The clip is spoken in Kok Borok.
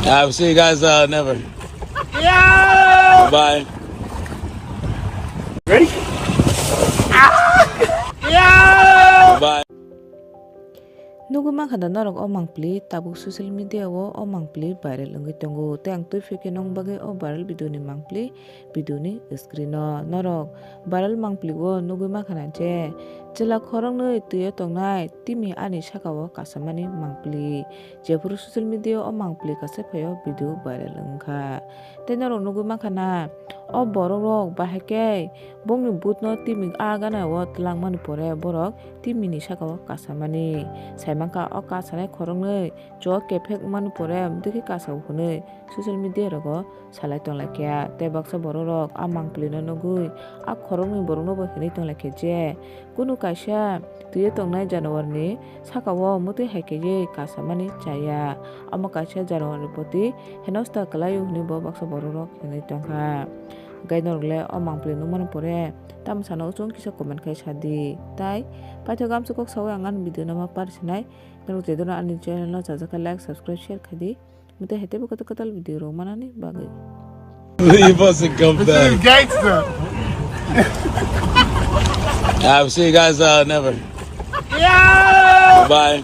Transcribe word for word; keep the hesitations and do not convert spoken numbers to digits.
I'll see you guys uh, never. Yeah! Bye. Ready? Yeah! Bye. Nugwi mankha da norok o mangpili tabuk social media o, o mangpili viral wngwi tongo. Tei ang twi phikhe nong bagwi o viral video ni mangpili video ni screen o norok viral mangpili o nugwi mankha na je chwla khoroknwi twi o tongnai timi ani saka o kasamani mangpili. Jephuru social media o mangpili kaisa phaio video viral wngkha. Tei norok nugwi mankha na o borok rok bahai khe bongni butno timi a gana o twlangmani pore borok timini saka o kasamani. Saimankha o kasanai khoroknwi chok kephek wngmani pore bwdwkhe kasao hwnwi social media rogo salai tonglaikha. Tei baksa borok rok a mangpilino nugwi a khoroknwi borokno bo hinwi tonglaikha je kunu kaisa twiwi tongnai janowarni saka o mwtwi hai khaiwi kasamani chaya. Omo kaisa janowarni proti henosta kwlaio hwnwi bo baksa borok rok hinwi tongkha. Hwnkhe norok le o mangpili nukmani pore tamo sana o chwng kisa comment khai sadi. Tai paithak amchuk kok sawi ang ani video no ma par sinai. Norok je dono ani channel no chajak khe like, subscribe, share khai di. Mate hai teibo kwtal kwtal video rok manani bagwi. Leave us and come back. Gangster. I'll see you guys uh, never. Yeah! Bye.